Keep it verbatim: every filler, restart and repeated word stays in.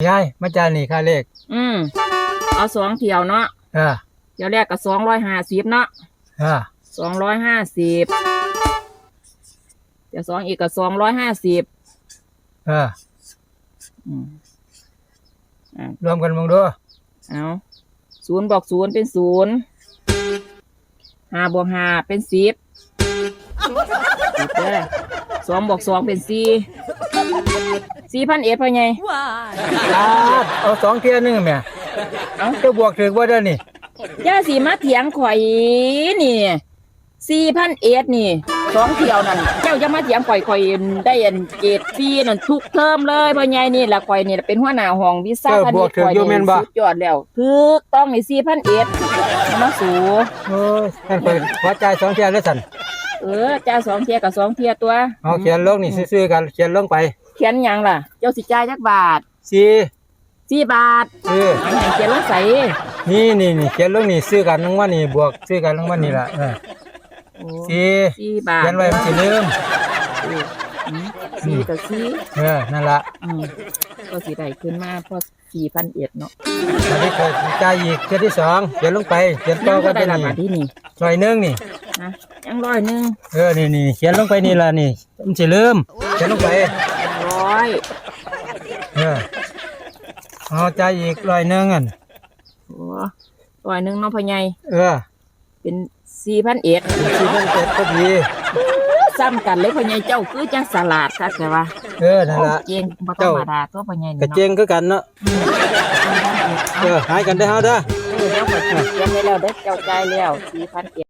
ยาย มาจ่ายหนี้ค่าเลข อืม เอาสองเที่ยวเนาะ เออ เที่ยวแรกก็สองร้อยห้าสิบเนาะ เออ สองร้อยห้าสิบ เที่ยวสองอีกก็สองร้อยห้าสิบ เออ อืม อ่ะ รวมกันเบิ่งดู เอา ศูนย์บวกศูนย์เป็นศูนย์ ห้าบวกห้าเป็นสิบ สิบเด้อ สองบวกสองเป็นสี่ สี่พันเอ็ด พ่อใหญ่ ปาด เอาสองเที่ยหนึ่งแหม เอ้า เจ้าบวกถืกบ่เด้อนี่ อย่าสิมาเถียงข่อยนี่ สี่พันเอ็ด นี่ สองเที่ยวนั่น เจ้าอย่ามาเถียงข่อย ข่อยได้อันเกรดสี่นั่นทุกเทอมเลย พ่อใหญ่นี่ล่ะ ข่อยนี่ล่ะเป็นหัวหน้าห้องวิชา เออ คณิต บวกถืกอยู่แม่นบ่ ข่อยนี่สุดยอดแล้ว ถูกต้องนี่ สี่พันเอ็ด มาสู โอ้ย นั่นข่อยขอจ่ายสองเที่ยเลยสั่น เออ จ่ายสองเที่ยกับสองเที่ยตัว เอาเขียนลงนี่ซื่อๆกัน เขียนลงไป เขียนหยังล่ะ เจ้าสิจ่ายจักบาท สี่ สี่บาท เออ เอาให้เขียนลงใส่ นี่ นี่ นี่ เขียนลงนี่ ซื้อกันรางวัลนี่ บวกซื้อกันรางวัลนี่ล่ะ เออ โอ้ สี่ สี่บาท เขียนไว้มันสิลืม เออ อืม สี่กับสี่ เออ นั่นล่ะ อืม ก็สิได้ขึ้นมาพอ สี่พันเอ็ด เนาะ อันนี้ก็จ่ายอีกเทื่อที่สอง เขียนลงไป เขียนต่อกันไป ยังเท่าใดล่ะ นี่ บาทที่นี่ ร้อยหนึ่งนี่ นะ ยังร้อยหนึ่ง เออ นี่ นี่ เขียนลงไปนี่ล่ะนี่ มันสิลืม เขียนลงไป ร้อย เออ เอาจ่ายอีกร้อยหนึ่งอัน โอ้ ร้อยหนึ่งเนาะพ่อใหญ่ เออ เป็น สี่พันเอ็ด สี่พันเอ็ด พอดี ซ้ำกันเลยพ่อใหญ่ เจ้าคือจังฉลาดคักแต่ว่า เออ นั่นล่ะ โอ้ เก่ง บ่ธรรมดาตัวพ่อใหญ่ ก็ นี่เนาะ เจ๋งคือกันเนาะ เออ หายกันเด้อเฮาเด้อ เออ เดี๋ยวข้อยเขียนไว้แล้วเด้อ เจ้าจ่ายแล้ว สี่พันเอ็ด